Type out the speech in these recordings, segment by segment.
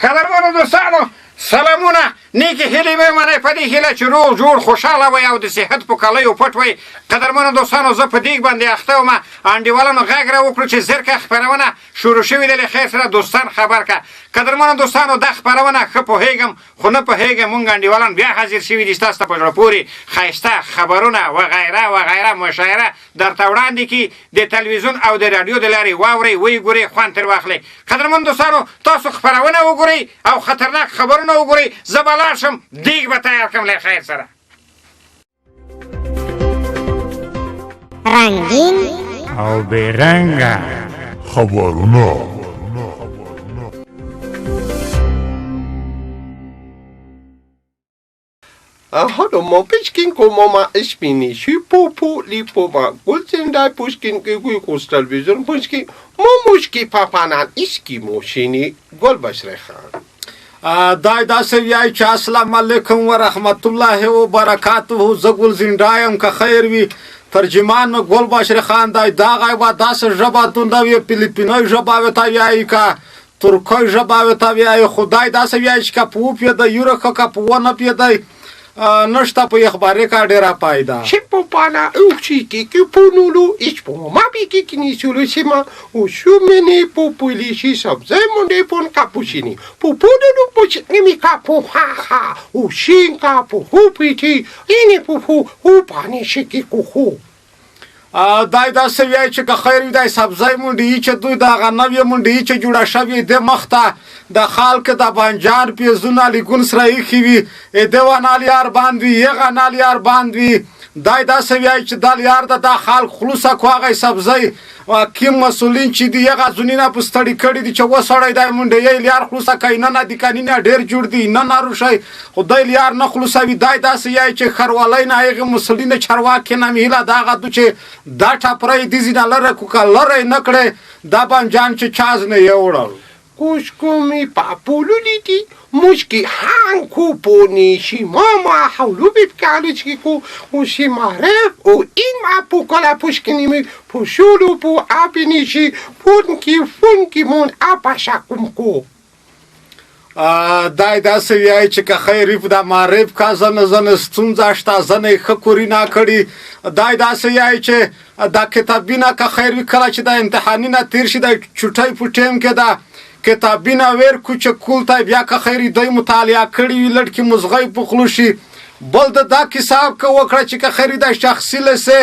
قدرمنو دوستانو سلامونه، نیکې هیلې مې ومنئ، په دې هیله چې روغ جوړ خوشحاله وئ او د صحت په کالیو پټ وئ. قدرمنو دوستانو، زه په دیګ باندې اخته وم، انډیوالانو غږ را وکړو چې زرکه خپرونه شروع شوې ده، له خیر سره دوستان خبر که. قدرمنو دوستانو، دا خپرونه ښه پوهېږم خو نه پوهېږم، مونږ انډیوالان بیا حاضر شوي دي ستاسو ته په زړه پورې ښایسته خبرونه وغیره وغیره مشاعره درته وړاندې کړي. د تلویزیون او د راډیو د لارې واورئ، ویې ګورئ، خوند ترې واخلئ. قدرمن دوستانو، تاسو خپرونه وګورئ او خطرناک خبرونه وګورئ. زه به لاړ شم، دیګ به تیار کړم له خیر سره. رنگین او بې رنګه خبرونه. Ahodomo pishkin komoma ishpini shipopo lipoma gulzendai pushkin kikuikus television pushkin momushki papanan iski moshini ګل بشری خان. دای داسې ویای چې السلام علیکم ورحمت الله وبرکاته، زه ګل زنده یم که خیر وي. ترجمان مې ګل بشری خان دی. دا غایبه داسې ژبه دونده وي، فلیپینۍ ژبه ورته ویایي که ترکۍ ژبه ورته ویایي، خو دای داسې ویایي چې که په وپېدی یوره ښه، که په ونه پېدی نشته په اخبارې کا ډېره پایده. شپوپانا اوشiki kipunulu ishpoma bikikini sulushima ushumini populishi sabzemunde pon kapushini pupunulu pushimi kapu ha ha ushinka puhupiti ini pupu upani shiki kuhu. دای داسې ویایي چې که خیر وي، دای سبزی منډيي چې دوی د هغه نوې منډيي چې جوړه شوې د مخته د خلک د بنجان پیزونه لیګون سره ایښي وي، د ونه لیار باند وي، یغه نه لیار باند وي. دای داسې ویایي چې دا لیار ده، دا خلک خلوصه کو هغه سبزی کیم مسؤلین چې دي هغه ځونیونه په ستړي کړي دي چې وسړی دی منډيي لیار خلوصه کوي، نه نه دکانونه ډېر جوړ دي، نه ناروشی خو دی لیار نه خلوصوي. دای داسې ویایي چې ښاروالۍ نه هغې مسؤلین چارواکي نه مې هیله ده هغه دو چې دا ټاپره یې دې ځینه لره کو، که لره یې نه کړې دا بنجان چې چا ځنې یې وړل. Kushkumi papululiti mushki hanku poni shimama haulubit kaluchkiku ushimaref u inma pukola pushkinimi pushulu pu apinishi punki funki mun apashakumku. دای داسې ویایي چې که خیر وي دا معرف کا ځنه ځنه ستونزه شته، ځنه یې ښه کورینه کړي. دای داسې ویایي چې دا کتابینه که خیر وي کله چې دا امتحانونه تېر شي د چوټۍ په ټیم کې دا کتابینه ویر کو چې کول ته بیا که خیر وي دوی مطالعه کړي وي، لړکې مزغی په خوله شي. بل د دا کتاب که وکړه چې که خیر وي دا شخصي لسې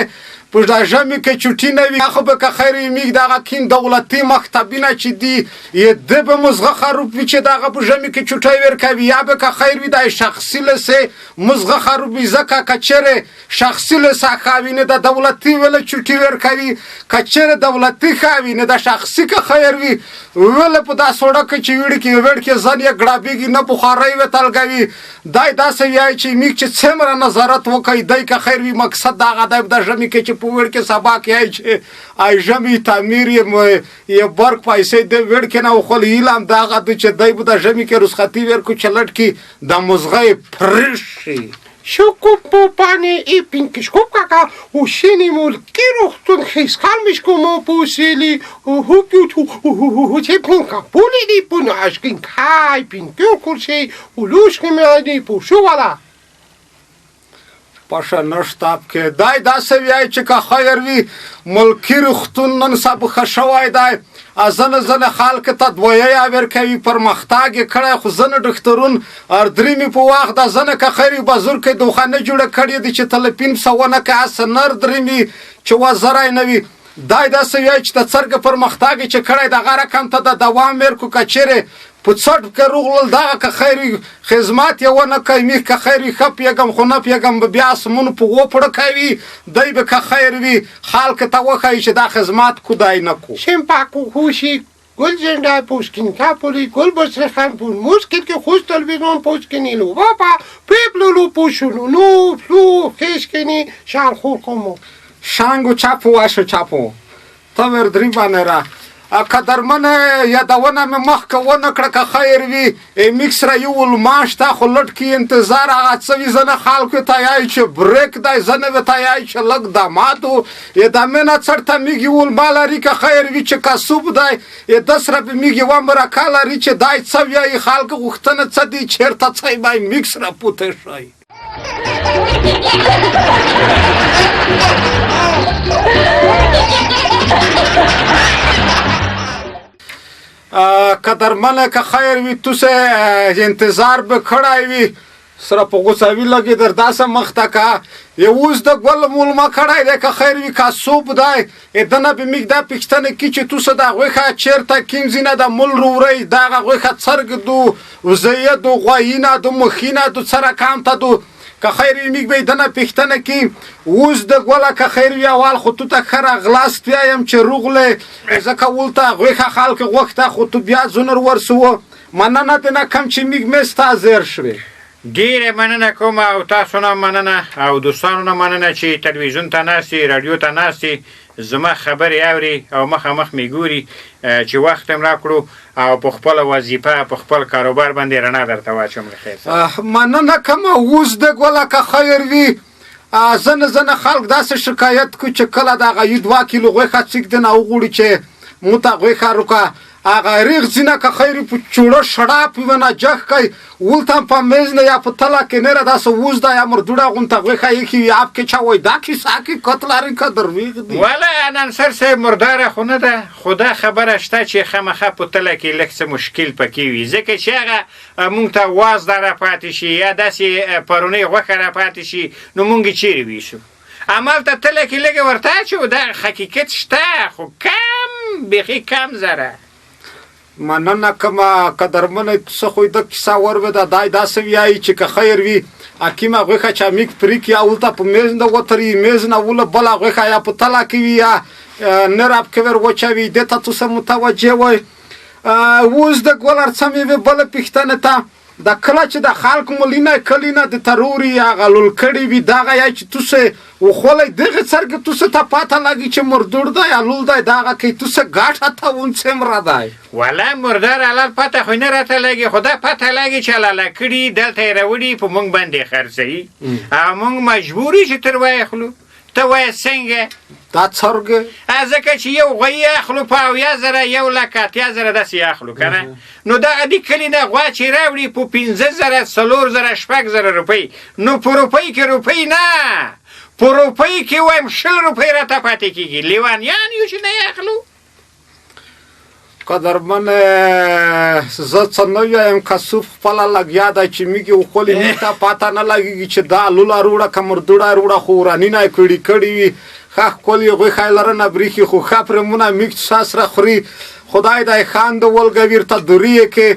په دا ژمي کې چوټي نه وي، خو به که خیر وي میږ دغه کین دولتي مکتبینه چې دي یې ده به مزغه خروب وي چې دغه په ژمي کې چوټی ورکوي، یا به که خیر وي دا شخصي لسې مزغه خروب وي، ځکه که چېرې شخصي لسه ښه وي نه د دولتي وله چوټي ورکوي، که چېرې دولتي ښه وي نه د شخصي که خیر وي وله په دا سوړه کې چې ویړ کې ویړ کې ځان یې ګړابېږي نه بخارۍ وتلګوي. دای داسې ویایي چې میږ چې څومره نظارت وکړي دی که خیر وي مقصد دغه دی د ژمي کې چې په ویړ کې سبا کې یې چې آی ژمي تعمیر یې برق پیسې د ویړ کې نه وخول، هیله هم دغه دی چې دی به د ژمي کې رخصتي ورکړو چې لټ کې د مزغه یې پرش شي. Shukupupani ipinkishkukaka ushini mulkiruhtun hiskalmishkumo pusili uhukyutu uhuhupinka pulili punashkin kai pinkyukursi ulushkimani pushuwala. پشه نشته پکې. دای داسې ویایي چې که خیر وي ملکي روغتون نن سبا ښه شوی دی، ځنه ځنه خلک ته دویی ورکوي، پرمختګ یې کړی، خو ځنه ډاکترون درې مې په وخت ده، ځنه که خیر وي بازور کې دوخانه جوړه کړې دي چې تلپین پسه ونه که هسې نر درې مې چې وزری نه وي. دای داسې ویایي چې د څرګه پرمختګ یې چې کړی دغه رقم ته د دوام ورکړو، که چېرې په څټ کې روغلل دغه که خیر وي خدمت یې ونه کوي، میخ که خیر وي ښه پوهېږم خو نه پوهېږم به بیا اسمونو په وپړه کوي، دی به که خیر وي خلک ته وښایي چې دا خدمت کو دی نه کو. Shimpakuhushi Gulzendai pushkin kapuli gulbusri khan pun muskil ki khus televizyon pushkini lubapa piplulu pushulu nu flu khishkini shan khurkumu. شنګو چپو وشو چپو ته ور درې باندې را. قدرمنه یادونه مې مخکې ونه کړه، که خیر وي میږ سره یو ولما شته، خو لږ کې انتظار هغه څه وي. ځنه خلکو ته یایي چې بریک دی، ځنه ورته یایي چې لږ دمادو یې د مینه څرته میږ یو ولما لري، که خیر وي چې کسوب دی یې د سره به میږ یوه مرکه لري چې دای څه ویایي، خلک غوښتنه څه دي، چېرته څه باید میږ سره پوته شي. قدرمنه که خیر وي تاسو انتظار به کړی وي، سره په غوسه وي لګي در داسه مخته کا یو اوس د ګل مولما کړی دی، که خیر وي کاسوب دی دنه به میږ دا پوښتنه کی چې تاسو دا غوښه چېرته کوم ځای نه د مل وروړئ، دغه غوښه څرګ دو وزیه دو غویینه دو مخینه دو څه رقم ته دو، که خیر وي میږ به یې دنه پوښتنه کی. اوس د ګله که خیر وي اول خو تو ته ښه راغلاست وایم چې روغلې، ځکه ولته غوښه خلک غوښته، خو تو بیا ځونر ورسوو. مننه دې نه کوم چې میږ مې ستا زیر شوې. ډېره مننه کوم او تاسو نه مننه او دوستانو نه مننه چې تلویزیون ته ناست یې، راډیو ته ناست یې، زما خبرې اوري او مخامخ مې ګوري چې وخت هم راکړو او په خپله وظیفه په خپل کاروبار باندې رڼا درته واچوم. له خیر سره. مننه کوم. اوس د ګله که خیر وي ځنه ځنه خلک داسې شکایت کوي چې کله دغه یو دوه کیلو غوښه څیک دی نه وغوړي چې مو ته غوښه روکه، هغه ریغ ځینه که خیر وي په چوړه شړاپ وي نه جخ کوي، ولته هم په میز نه یا په تله کې نه را داسې اوس ده یا مردوړه غونته غوښه ایښې وي، آپ کې چا وایي دا کیسه حقیقت لري که درویغ دي؟ والا اننصر صاحب مرداره خو نه ده، خو دا خبره شته چې خامخا په تله کې لږ څه مشکل پکې وي، ځکه چې هغه مونږ ته وازده را پاتې شي یا داسې پرونۍ غوښه را پاتې شي، نو مونږ یې چیرې ویشو؟ همالته تله کې لږه ورته اچو، دا حقیقت شته خو کم، بیخي کم ذره. مننه کوم قدرمنه، څه خو د کیسه وروېده، دای داسې ویایي چې که خیر وي حکیمه غوښه چې میږ پرې کړي هلته په میز نه وتري، میز نه وله بله غوښه یا په تله کې وي یا نر اب کې ور وچوي، دې ته څه متوجه وئ. اوس د ګل هرڅه مې وي بله پوښتنه ته د کله چې د خلک ملینه کلینه د تروري یا غلول کړي وي، دغه یا چې تاسو وخولی دغه څرګ تاسو ته پاته لګي چې مردور دی یا لول دی، دغه کې تاسو ګټه ته ونڅمره دی. والا مردار حلال پته خو نه راته لګي، خو دا پته لګي چې حلاله کړي دلته یې راوړي په مونږ باندې خرڅوي او مونږ مجبور یو چې تر وایخلو. ته وایې څنګه؟ دا څرګ؟ ځکه چې یو غویی اخلو په 70,000 1,80,000 داسې یې اخلو که نه، نو دغه د کلي نه غوا چې راوړي په 5,000 4,000 6,000 روپۍ، نو په روپۍ کې روپۍ نه، په روپۍ کې وایم 20 روپۍ راته پاتې کېږي. لیوانیان یو چې نه یې اخلو. قدرمن زه څه نه وایم، کسوف خپله لګیا دی چې میږي وخولې، میږ ته پاته نه لګېږي چې دا لوله روړه که مردوړه روړه، خو ورانینه یې کړي کړي وي، ښه ښکلې غوښه یې لرنه برېښي، خو ښه پرې مونه میږ څه سره خوري، خدای دی خان د ولګوي ورته دوري یې کې.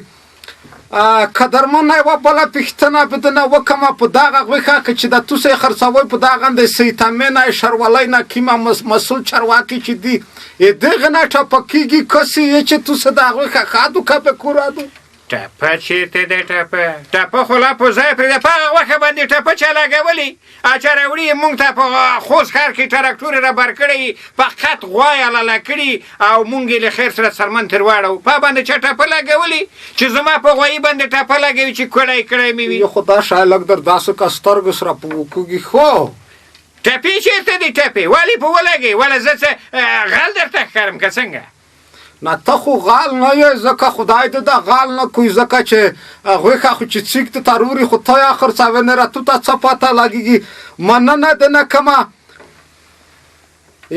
قدرمنه یوه بله پوښتنه به درنه وکړم، په دغه غوښه که چې د تاسو یې خرڅوئ په دغه د سیتامې نه شرولۍ نه کومه مسؤل چارواکي چې دي یې دغه نه ټپه کېږي، کسې یې چې تاسو دا غوښه ښادو که به کورادو؟ ټپه چېرته دی؟ ټپه ټپه خو لا په ځای پرېږده، په هغه غوښه باندې ټپه چا لګولې چا راوړي یې مونږ ته په خوست ښار کې ټراکټور یې رابار کړی، فقط غوا یې حلاله کړي او مونږ یې له خیر سره څرمن ترې واړوو. په باندې چا ټپه لګولې چې زما په غوایي باندې ټپه لګوي چې کړی کړی مې وي؟ یو خو دا شی لږ در داسې که سترګو سره په وکوږي. خو ټپې چېرته دي؟ ټپې ولې په ولګوي؟ وله زه څه غل درته ښکارم که څنګه؟ نه ته خو غال نه یې، ځکه خدای دې دا غال نه کوي، ځکه چې غوښه خو چې څیک ته تروري خو ته یا خرڅوې نه را تو ته څه پته لګېږي. مننه دې نه کومه.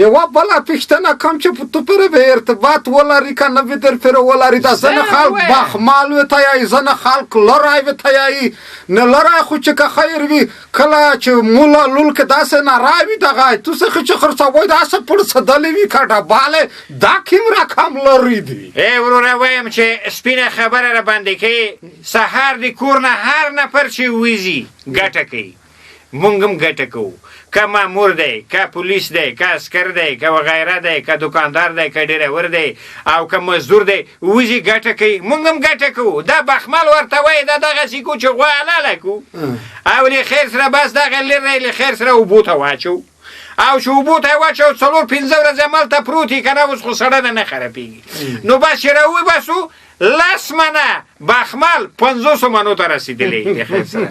یوه بله پوښتنه کوم چې په تو پورې به ارتباط ولري که نه به در پورې ولري؟ دا ځینې خلک بخمال وته یایي، ځینې خلک لری وته یایي، نه لری خو چې که خیر وي کله چې مولا لول کې داسې ناراوي دغه تاسو خو چې خرڅوئ داسې پړسېدلې وي که ډبالې، دا کوم رقم لري دي؟ ای وروره وایم چې سپینه خبره را باندې کوي، سهار د کور نه هر نفر چې وځي ګټه کوي، مونږ هم ګټه کوو، که مامور دی، که پولیس دی، که عسکر دی، که وغیره دی، که دکاندار دی، که ډریور دی او که مزدور دی، وځي ګټه کوي، مونږ هم ګټه کوو. دا بخمل ورته وایي دا دغسې کو چې غوا حلاله کو او له خیر سره بس دغه لرې له خیر سره اوبو ته واچو او چې اوبو ته یې واچوه څلور پنځه ورځې هملته پروت وي که نه اوس خو سړه ده نه خرابېږي. نو بس چې راوباسو 10 منه بخمل 50 منو ته رسېدلی د خیر سره.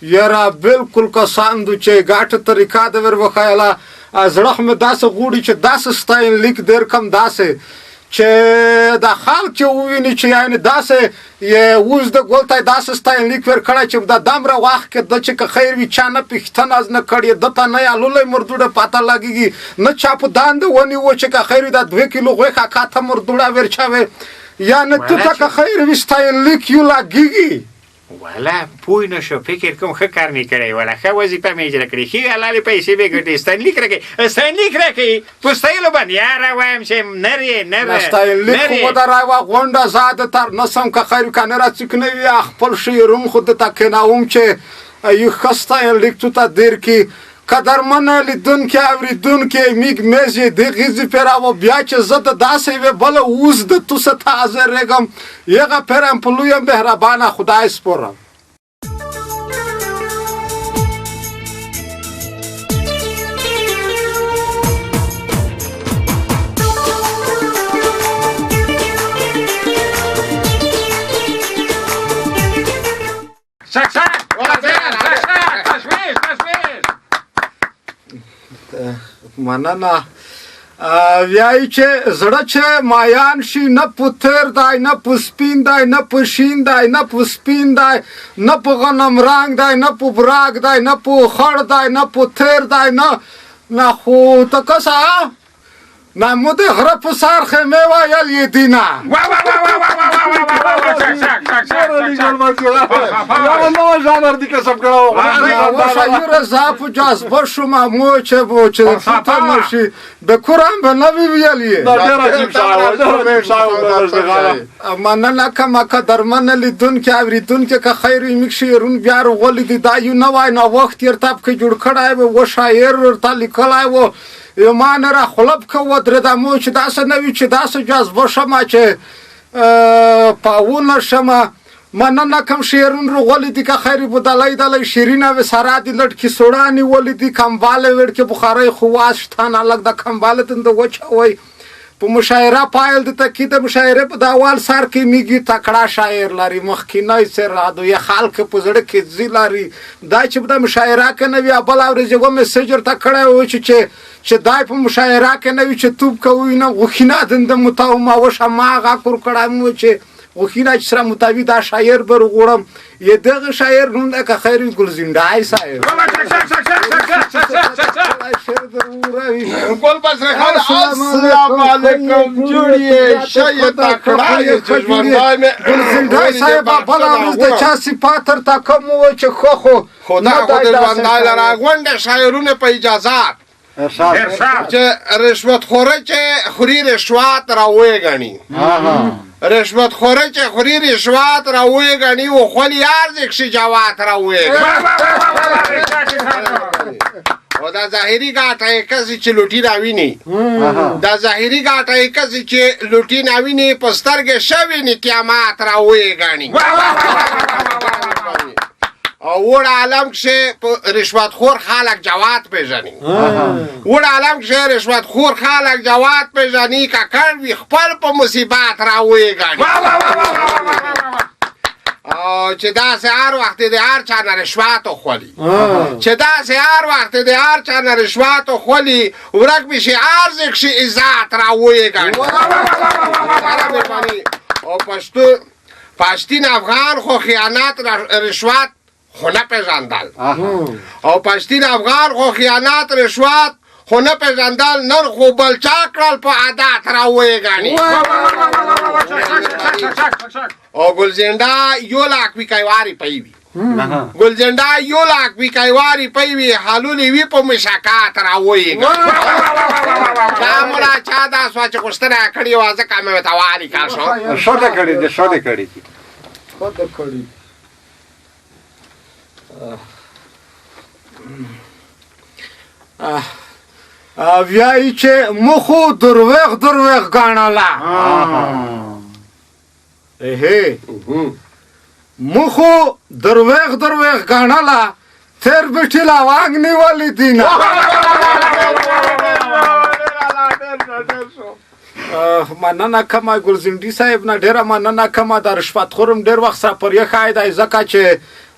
یاره بالکل کسان دو چې ګاټه طریقه د ور وښیله. زړه خو مې داسې غوړي چې داسې ستاینلیک ډېر کم داسې چې دا خلک چې وویني چې یعنې داسې یې اوس د ګل ته داسې ستاینلیک ورکړی چې دا دمره وخت کې د چې که خیر وي چا نه پوښتنه نه کړې، ده ته نه یې لولی مردوړه پته لګېږي، نه چا په دنده ونیو چې که خیر وي دا 2 کیلو غوښه کاته مردوړه ورچوې، یعنې تو ته که خیر وي ستاینلیک یو لګېږي. والا پوه نه شو، فکر کوم ښه کار مې کړی، والا ښه وظیفه مې اجرا کړې، ښې حلالې پیسې مې ګټې، ستاینلیک راکوي، ستاینلیک راکوي په ستایلو باندې. یاره وایم چې نر یې نر، ستاینلیک خو ودروه غونډه زه د تر نسم که خیر که نه راڅوک نه وي، خپل شعرون خو درته کښېنوم چې یو ښه ستاینلیک تو ته دیر کړي. قدرمن لیدونکي اورېدونکي میږ میز یې دې غیزې پېراوه، بیا چې زه د داسې یوې بله اوس د توسه ته حاضرېږم، یغه پېرم په لویه مهربانه خدای سپارم. مننه. ویایي چې زړه چې مایان شي نه په تېر دی، نه په سپین دی، نه په شین دی، نه په سپین دی، نه په غنم رنګ دی، نه په براک دی، نه په خړ دی، نه په تېر دی، نه نه خو ته کسه نه مو د غره په سر خیمې ویل یې دینه. یاره زه په جذبه شوم، مو چې پوته نه شي د کور هم به نه وي ویل یې. مننه کوم قدرمن لیدونکي اورېدونکي، که خیر وي موږ شعرون بیا راغلي دي، دا یو نوی نوښت یې ورته پکې جوړ کړی و، و شاعر ورته لیکلی و، یو ما نه را خوله پکې ودرېده، مو چې داسې نه وي چې داسې جذبه شمه چې پاونه شمه. مننه کوم شعرون راغلي دي، که خیر وي بدلۍ دلی شیرینه وي سره دي لړکې سوړا نیولې دي، کمبالې وړکې بخارۍ خو واز شته نه لږ د کمبالې تنده وچوئ. په مشاعره پایل د تکي د مشاعرې په داوال سر کې میږي تکړه شاعر لري، مخکینی څېر رادو یې خلک په زړه کې ځي لري. دا چې په مشاعره کې نه وي، بله ورځ یې میسج ورته کړی و چې دای په مشاعره کې نه وي چې توپ کوي نه غوښینه دنده متاومه وشه، ما غږ ورکړی مو چې غوښینه چې سره متاوي دا شاعر به وروغوړم. یې دغه شاعر نوم دی که خیر وي ګلزینډای صاحب. ګل بصره خان السلام علیکم، جوړ یې ښه یې تکړه یې چې ژوندی مې. ګلزینډای صاحب بله ورځ د چا صفات درته کوم و چې ښه خو خدا خو دې ژوندی لره. غونډه شاعرونه په اجازات چې رشوت خوره چې خوري رشوت راویې رشوت خوره چې خوري رشوت راویې ګڼي او خپل یار دې کښې جوات راویې ګڼي. او دا ظاهري ګاټه یې کسې چې لوټي راویني، دا ظاهري ګاټه یې کسې چې لوټي راویني په سترګې ښه ویني قیامت راویې ګڼي. او وړ عالم کښې په رشوتخور خلک جوات پېژني، وړ عالم کښې رشوتخور خلک جوات پېژني، ککړ وي خپل په مصیبت راویې ګڼي. او چې داسې هر وخت د هر چا نه رشوت وخوري، چې داسې هر وخت د هر چا نه رشوت وخوري، ورک به شي هر ځای کښې عزت راویې ګڼي. او پښتین افغان خو خیانت رشوت خو نه پېژندل، او پښتین افغان خو خیانت رشوت خو نه پېژندل، نن خو بل چا کړل په عادت راویې ګڼي. او ګلزنډا 1 لاک وي کیواري پی وي، ګلزنډا 1 لاک وي کیواري پی وي، حلولې وي په مشکات راویې ګڼي. دا مولا چا دا سوه چې غوښتنه یې کړې وه، ځکه مې ورته ولیکل شو. ښه ده کړې دي، ښه ده کړې دي، ښه ده کړې. ویایي چې مخو دروغ دروغ ګڼله، مخو دروغ دروغ ګڼله، تیر بټي لا وانګ نیولې دي نه. مننه کوم ګلزنډي صاحب نه، ډېره مننه کوم. د رشوت خورم ډېر وخت سره پر یخی دی، ځکه چې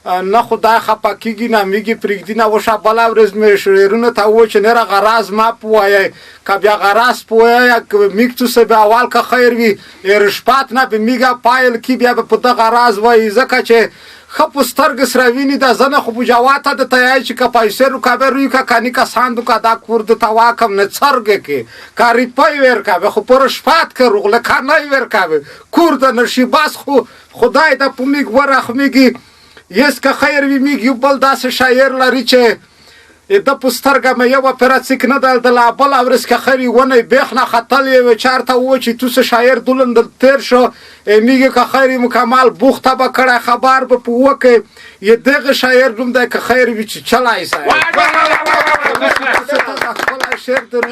نه خدای خپه کېږي نه میږي پرېږدي نه. وشه بله ورځ مې شعرونو ته وویل چې نېره غراز ما پوایئ، که بیا غراز پوایئ میږ څه بیا اول که خیر وي رشپات نه به میږه پایل کی، بیا به په دغه راز وایي، ځکه چې ښه په سترګې سره ویني دا زنه خو په جواته د تیای چې که پیسې روکابه روی که کني کسان دو که دا کور د ته واکم نه څرګې کې که ریپۍ ورکوي خو په رشپات کې روغله که نه ورکوي کور د نشي. بس خو خدای د په میږ ورحمیږي. یس که خیر وي میږ یو بل داسې شاعر لري چې د په سترګه مې یوه پیره څیک نه ده د بله ورځ که خیر وي ونې بېخ نه ختل یې چارته وو چې تو څه شاعر دولن دل تېر شو میږي که خیر وي مکمل بوخته به کړی خبر به په وکړي. یې دغه شاعر نوم دی که خیر وي چې چلای صاحب. شعر در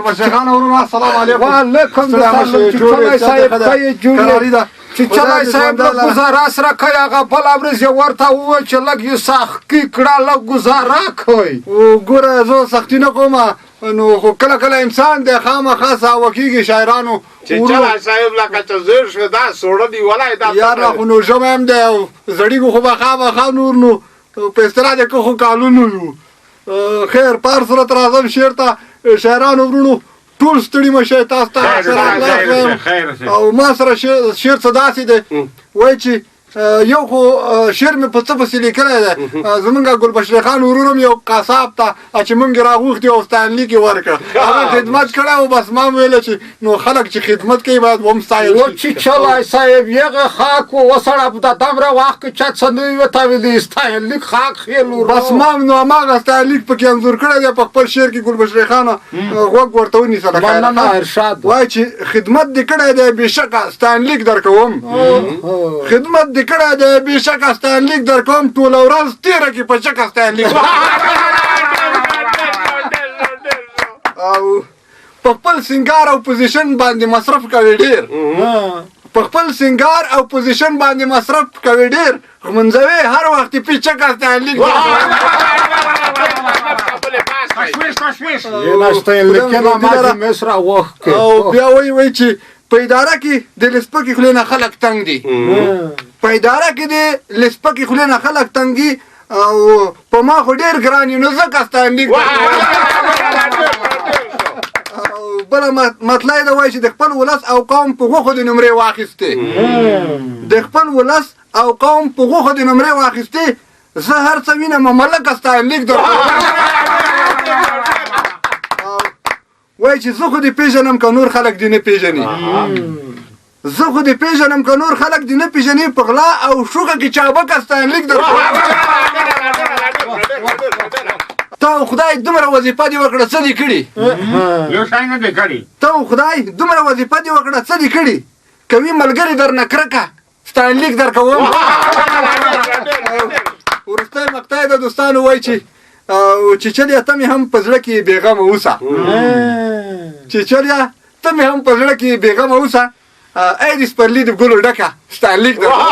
السلام علیکم. وعلیکم السلام. چې چلای صاحب ښه یې جوړ چې چلای صاحب لږ ګزاره سره کوي. هغه بله ورځ یې ورته وویل چې لږ یې سختي کړه، لږ ګزاره کوي. ګوره زه سختي نه کوم، نو خو کله کله انسان دی خامخا ساوه کېږي. شاعرانو چې چلای صاحب لکه چې زوړ شو دا سوړه نیولی دا یاره خو نو ژمی هم دی او زړیږو خو به خامخا نور نو په اصطلاح د کښو کالونو یو. خیر په هر صورت راځم شعر ته. شاعرانو وروڼو ټول ستړي مه شئ، تاسو ته او ما سره شعر څه داسې دی وایي چې یو خو شعر مې په څه پسې لیکلی دی. زمونږ ګلبشري خان ورور هم یو قصاب ته چې مونږ یې راغوښتي او ستاینلیک یې ورکړ، هغه خدمت کړی او بس ما هم ویله چې نو خلک چې خدمت کوي باید وم ستایل شي. چې چلای صاحب یغه خاک و وسړه د دمره وخت کې چا څه نه وي ورته ویلي ستاینلیک خاک خېل ورو. بس ما هم نو هماغه ستاینلیک پکې انځور کړی دی په خپل شعر کې. ګلبشري خانه غوږ ورته ونیسه. مننه ارشاد. وایي چې خدمت دې کړی دی بېشکه ستاینلیک درکوم، خدمت دې کړی دی بېشکه ستاینلیک درکوم، ټوله ورځ تېره کې په چکه ستاینلیک. او په خپل سنګار او پوزیشن باندې مصرف کوي ډېر، په خپل سنګار او پوزیشن باندې مصرف کوي ډېر، ږمونځوې هر وخت یې پیچکه ستاینلیک. او بیا وایي وایي چې په اداره کې د لسپکې خولې نه خلک تنګ دي، په اداره کې د لسپکې خولې نه خلک تنګ دي او په ما خو ډېر ګران یې نو ځکه ستاینلیک. او بله مطلع یې ده وایي چې د خپل ولس او قوم په غوښو د نمرې واخیستې، د خپل ولس او قوم په غوښو د نمرې واخیستې، زه هر څه وینم ملکه ستاینلیک درکوم. وایي چې زه خو دې پېژنم که نور خلک دې نه پېژني، زه خو دې پېژنم که نور خلک دې نه پېژني، په غلا او شوخه کې چابکه ستاینلیک درکوم. ته او خدای دومره وظیفه دې وکړه څه دې کړي؟ یو شی نه دې کړي. ته او خدای دومره وظیفه دې وکړه څه دې کړي؟ کوي ملګري درنه کرکه ستاینلیک درکوم. وروستی مقطع د دوستانو وایي چې چې چلیا ته مې هم په زړه کې بېغمه اوسه، چې چلیا ته مې هم په زړه کې بېغمه اوسه، ای د سپرلي د ګلو ډکه ستاینلیک درکوم.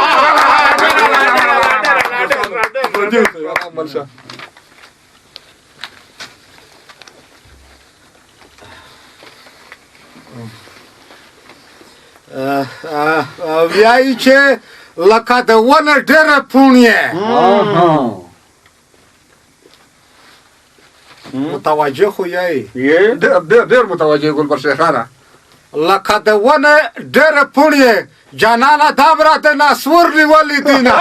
ویایي چې لکه د ونه ډېره پوڼ یې. متوجه خو یې؟ ډېر متوجه ګلبشري خانه. لکه د ونه ډېره پوڼ یې جانانه دمره د ناسور نیولې دي نه.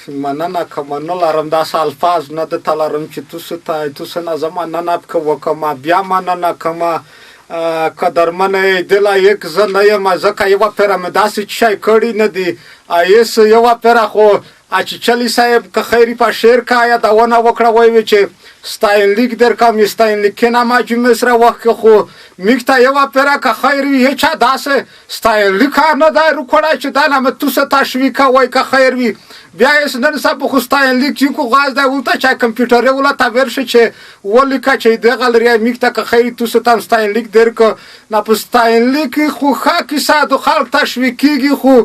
مننه کوم، نه لرم داسې الفاظ نه درته لرم چې تاسو ته تاسو نه زه مننه وکړم. بیا مننه کوم قدرمنه یې دله یک زه نه یم، ځکه یوه پیره مې داسې شی کړي نه دي. هېڅ یوه پیره خو چیچلی صاحب که خیری په شعر کا یادونه وکړه، وایي چې ستاینلیک در کوم، ستاینلیک نه ما چې سره وخت خو میږ ته یوه پیره که خیر وي هیچا داسې ستاینلیک نه دی رکوړی چې دا نه مې توسه تشویق وای که خیر وي. بیا یې نن سبا خو ستاینلیک چې کو غاز دی ولته چې کمپیوټر یې ولا ته ورشه چې ولیکه چې دغه لري میږ ته که خیر توسه تم ستاینلیک درکه نه. په ستاینلیک خو ښه کیسه د خلک تشویق کېږي، خو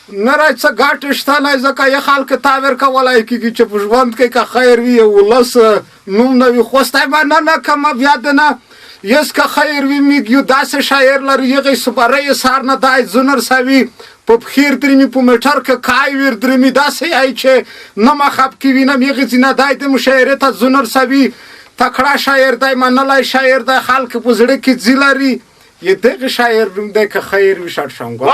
نه را څه ګټه شته نه، ځکه یې خلک تا ورکولای کېږي چې په ژوند کې که خیر وي ولس نوم نه وي. خو ستا مننه کوم بیا د نه یس که خیر وي میږ یو داسې شاعر لري یغې سپاره یې سار نه دی ځونر سوي په پښیر درمي په موټر کې کای ویر درمي داسې یای چې نه ما خپ کې وینم یغې ځینه دی د مشاعرې ته ځونر سوي تکړه شاعر دی، منلی شاعر دی، خلک په زړه کې ځي لري. یې دغه شاعر نوم دی که خیر وي شړشمګل.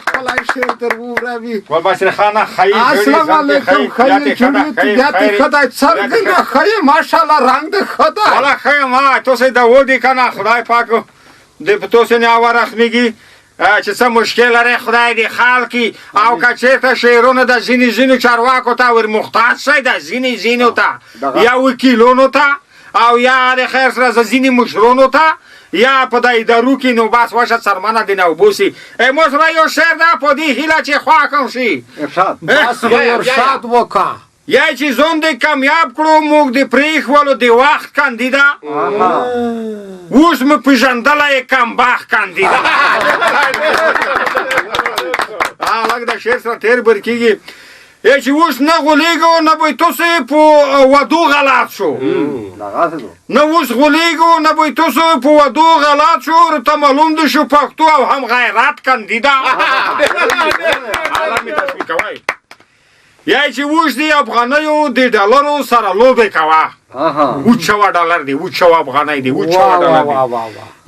ښکلی شعر در ووروي. ګل بشیر خانه ښه السلام علیکم. ښه یې جوړ یې بیا ته ښه دی څرنګه ښه یې ماشاءالله رنګ دې ښه دی. والا ښه یم، تاسو د ودې که نه خدای پاک دې په تاسو نه ورحمېږي چې څه مشکل لري خدای دې حل کړي. او که چېرته شعرونه د ځینې ځینو چارواکو ته ور محتاج شئ، د ځینې ځینو ته یا وکیلونو ته او یا د خیر سره ځینې مشرونو ته یا په د ادارو کې، نو بس وشه څرمنه دې نه وبوسي. مو سره یو شعر ده په دې هیله چې خوښ شي. ارشاد بس ارشاد وکړه. یا چې ځون دې کامیاب کړو موږ دې پرېښولو د وخت کاندیده، اوس مو پېژندلی کمبخت کاندیده. لږ د شعر سره تېر بر کېږي. چې اوس نه غولېږو نه به تاسو په ودو غلط شو، نه اوس غولېږو نه به تاسو په ودو غلط شو، ورته معلوم دي شو پښتو او هم غیرت کاندیده. الله مې تشویقوي. یا چې اوس د افغانیو د ډالرو سره لوبې کوه، اوچوه ډالر دی، اوچوه افغانۍ دی، اوچوه ډالر دی.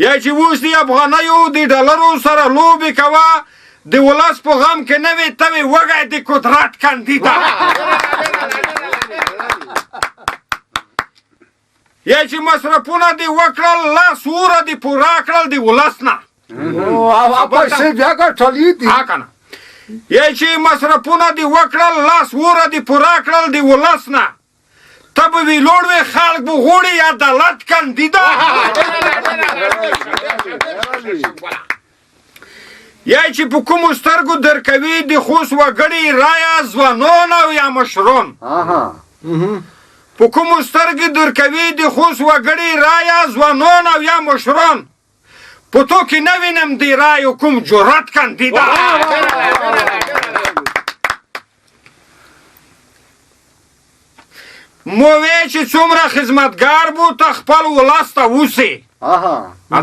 یا چې اوس د افغانیو د ډالرو سره لوبې کوه، د ولس په غم کې نه وې ته وې وږی د قدرت کاندیده. یا چې مصرفونه دې وکړل لاس وره دې پوره کړل د ولس نه، پیسې بیا ګټلې دي. ها که نه؟ یا چې مصرفونه دې وکړل لاس وره دې پوره کړل د ولس نه، ته به وي لوړ وې خلک به غوړي عدالت کاندیده. یا چې په کومو سترګو درکوي د خوست وګړي رایه ځوانان او یا مشران، په کومو سترګې درکوي د خوست وګړي رایه ځوانان او یا مشران، په تو کې نه وینم د رایو کوم جرأت کاندیده. مو وی چې څومره خدمتګار بو ته خپل ولس ته اوسې.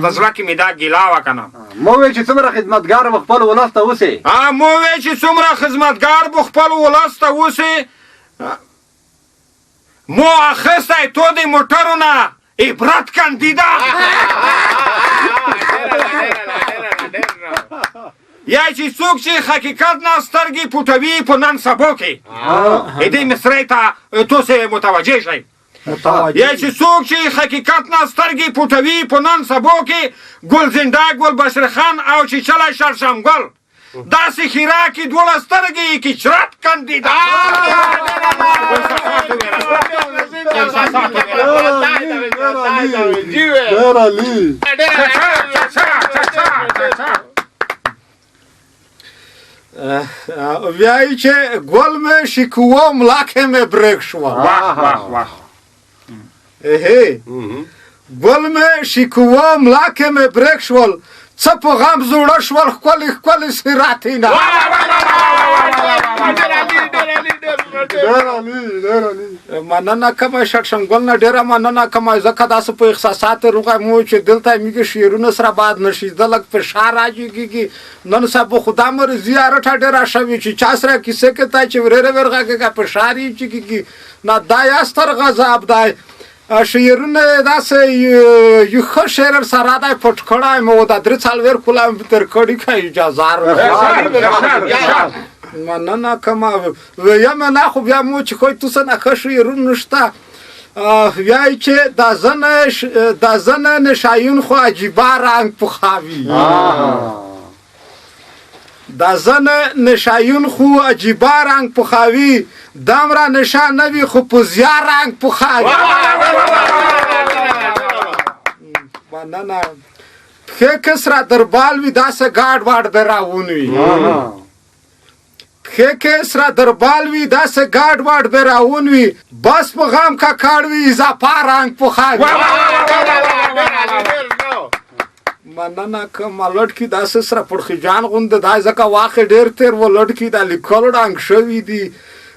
د زړه کې مې دا ګیله وه که نه. مو وی چې څومره خدمتګار به خپل ولس ته اوسې. مو وی چې څومره خدمتګار به خپل ولس ته اوسې. مو اخیستی تو د موټرو نه عبرت کاندیده. یا چې څوک چې حقیقت نه سترګې پټوي په نن سبا کې، دې مصرۍ ته تاسې متوجه شئ. یا چې څوک چې حقیقت نه سترګې پټوي په نن سبا کې، ګل زنده ګل بشیر خان او چیچلی شړشم ګل داسې ښیرا کې دواړه سترګې یې کې چرت کاندیده. ویایي چې ګل مې شکوه ملا کې مې برېک شوه. واه واه واه. ګل مې شکوه ملا کې مې برېک شول، څه په غم زوړه شول ښکلې ښکلې سیراتینا. مننه کوم شړشم ګل نه ډېره مننه کوم، ځکه داسې په احساساتو روغی مو چې دلته مې شعرونه سره باد نه شي، زه لږ فشار راجګېږي. نن سبا خو دا مرضي ارټه ډېره شوې چې چا سره کیسه کې ته چې ورېره ورغږېږه فشار یې چکېږي نه، دا یا ستر غذاب دی. شعرونه داسې یو ښه شعر سره دی پټ کړی مې و، دا 43 کله مې تر کړي که اجازه مننه کوم. ویم نه خو بیا مو چې کوی توسه نه ښه شعرونه نشته. ویایي چې دا زنه نشایون خو عجیبه رنګ پخاوي، دا ځنه نشایون خو عجیبه رنګ پخاوي، دمره نشه نه وي خو په زیار رنګ پخاوي. مننه. پښې که سره دربال وي داسې ګاډ واډ به راون وي. پښې که سره دربال وي داسې ګاډ واډ به راون وي، بس په غم ککړ وي اضافه رنګ پخاوي. مننه. که ما لټکي داسې سره پړخیجان غوندې دا ځکه واخې ډېر تېر و، لټکي دا لیکلو ډنګ شوي دي.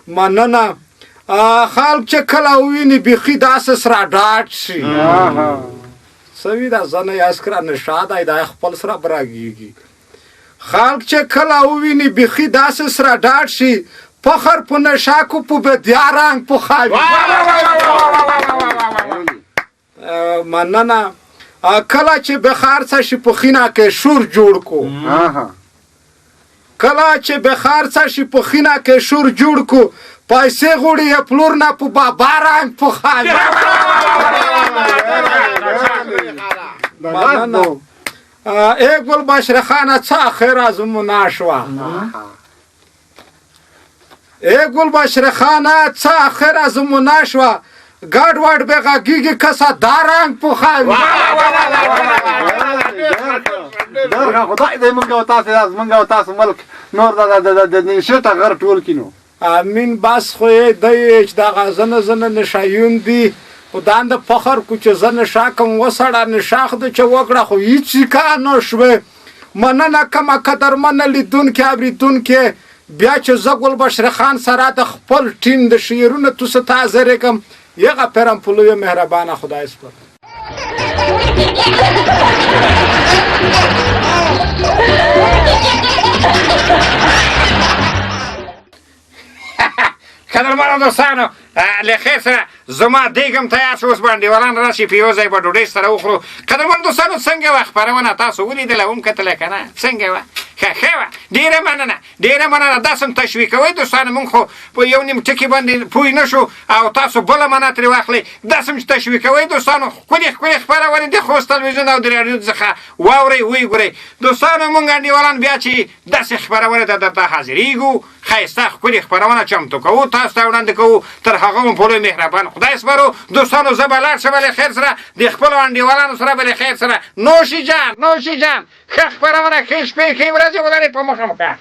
مننه. خلک چې کله وویني بیخي داسې سره ډاډ شي. څه وي دا ځنه یې اسکره نشه دی، دا خپل سره براګېږي. خلک چې کله وویني بیخي داسې سره ډاډ شي، فخر په نشه کو په بدیا رنګ پخاوي. مننه. کله چې بخار څه شي په خینه کې شور جوړ کو، کله چې بخار څه شي په خینه کې شور جوړ کو، پیسې غوړي یې پلور نه په بابا رنګ پخاوي. مننه. ای ګل بشر خانه څه اخره زموږ شوه، ای ګل بشر خانه څه اخره زموږ شوه، ګډ وډ به غږیږي کسه دا رنګ پخاوي. ډېر ښه. خدای دې موږ او تاسو زموږ او تاسو ملک نور د نشې ټغر ټول کړي نو. امین. بس خو یې دی چې دغه ځنه ځنه نشایون دي، خو دا د فخر کو چې زه نشه کوم وسړه نشه خو دې چې وکړه خو هیڅ کا نه شوې. مننه کومه قدرمنه لیدونکې اورېدونکې. بیا چې زه ګل بشر خان سره د خپل ټیم د شعرونو تاسو ته حاضرېږم، یغه پیرم په لوی مهربانه خدای سپارم. قدرمنو دوستانو، له خیر سره زما دیګ هم تیار شو، اوس به انډیوالان راشي په یو ځای به ډوډۍ سره وخورو. قدرمنو دوستانو، څنګه وه خپرونه؟ تاسو ولیدله هم کتله که نه؟ څنګه وه؟ ښه ښه وه. ډېره مننه، ډېره مننه. داسې هم تشویقوئ دوستانو، موږ خو په یو نیم ټکي باندې پوه نه شو او تاسو بله معنا ترې واخلئ. داسې هم چې تشویقوئ دوستانو، ښکلې ښکلې خپرونې د خوست تلویزیون او د راډیو څخه واورئ ویې ګورئ. دوستانو، موږ انډیوالان بیا چې داسې خپرونې ته درته حاضرېږو، ښایسته ښکلې خپرونه چمتو کوو، تاسو ته وړاندې کوو. تر هغه مو په لوی مهربان خدای سپارو. دوستانو، زه به لاړ شم له خیر سره، د خپلو انډیوالانو سره به له خیر سره. نوشي جان، نوشي جان، ښه خپرونه، ښې شپې، ښې ورځې ولرئ. په مخه مو ښه.